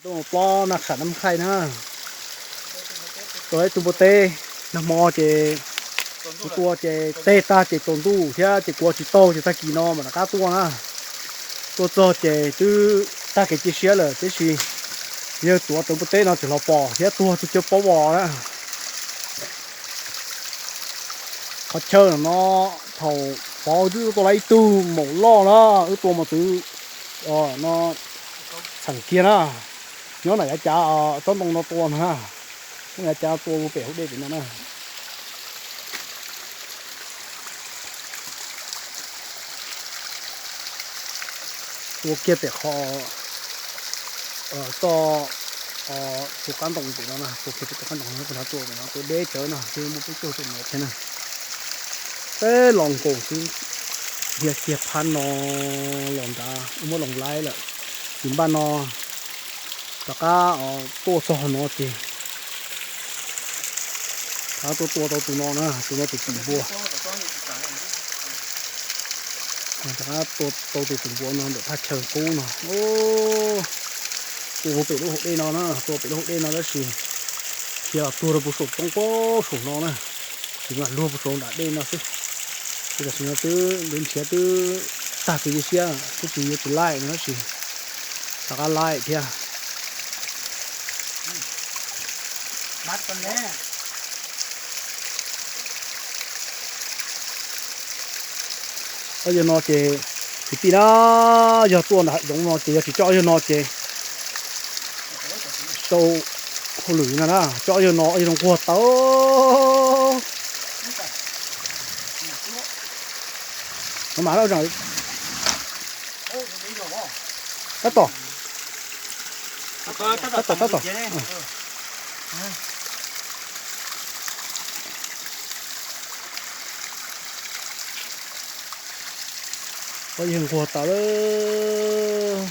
Ntuj no plob na, kham nab khaij na. Tua ib tug npua teb, nag hmo ces kuv tua ces teb tag ces tsaus ntuj thiab ces kuv ua tsis tau ces tag kis no mam rov qab tuaj na. Tuaj txog ces twb tag kev cia siab lawm tiam sis yawg tuav rawv npua teb no tseem los pom thiab tuag tug cawv pob vos na. Qhov chaw no thaum pov wb twb tua lawm ib tug maum loj na, wb tua mas twb no txheem kiag na. Nyob nram yav cav tsob ntoo no tua no na, nyob yav cav tua pem hauv dej pem no na. Tua kiag pem qhov toj tus qab ntoo pem no na, tua kiag pem tus qab ntoo no, tua deb tsawv no, twb muaj peb caug tus no thiab na. Peb los nkaus xwb, yog kiag phab no los nrad muab los laib lawm, ces npaj no rov qab tuaj txog no ces rov qab tuaj tua tau tus no na, tus no tus tim npua. Rov qab tua tau tus tim npua no ntawm thaj chaw qub no. Tua pem lub hauv dej no na, tua pem lub hauv dej no tab sis khiav los tuag rau puag saum roob puag saum no na, tsis mam luag puag saum nram dej no xwb. Ces tam sim no twb nrhiav twb tag kev cia siab, twb tsis yuav tsis laij no tab sis rov qab laij thiab. Ob yawg no ces kwv tij na, yog tuaj nram hav zoov no ces yog tsis coj ob yawg no ces tau hauj lwm no na, coj ob yawg no, ob yawg no nquag tawv. No mas tab tom, tab tom, tab tom. Ob yawg nquag tawv lawm.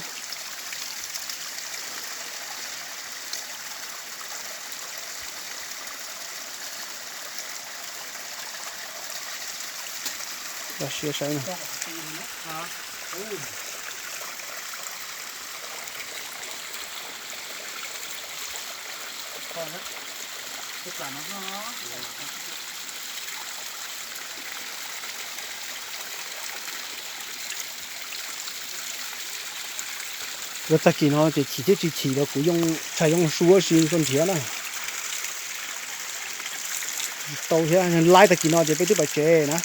Rau siab saib na. Yog tag kis no ces chim thiab tsis chim los kuv yoo tshais yoo su si tuaj nrhiav na. Tau thiab, laib tag kis no ces peb twb pais tsev na.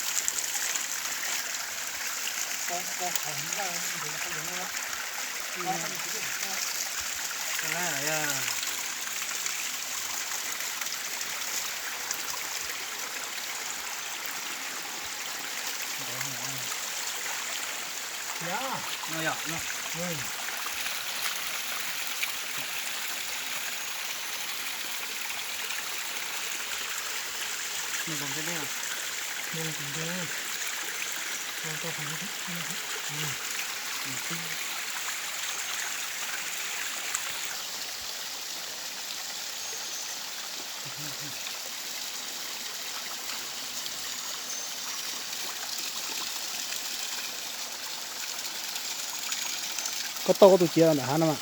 Koj tau koj tus ciav los ntawm hav no mas.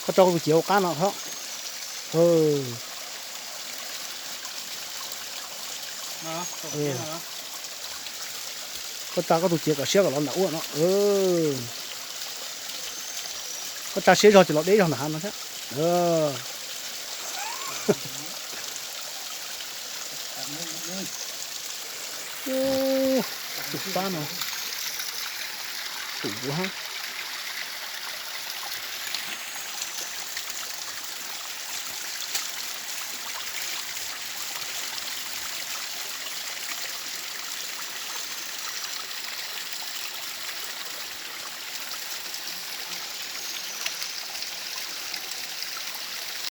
Koj tso koj tus ciav hauv qab no thob. Koj tsa koj tus ciav kom siab kom los ntawm ub no. Koj tsa siab zog ces los deb zog ntawm hav no thiab. Tus fab no, tus ub hab.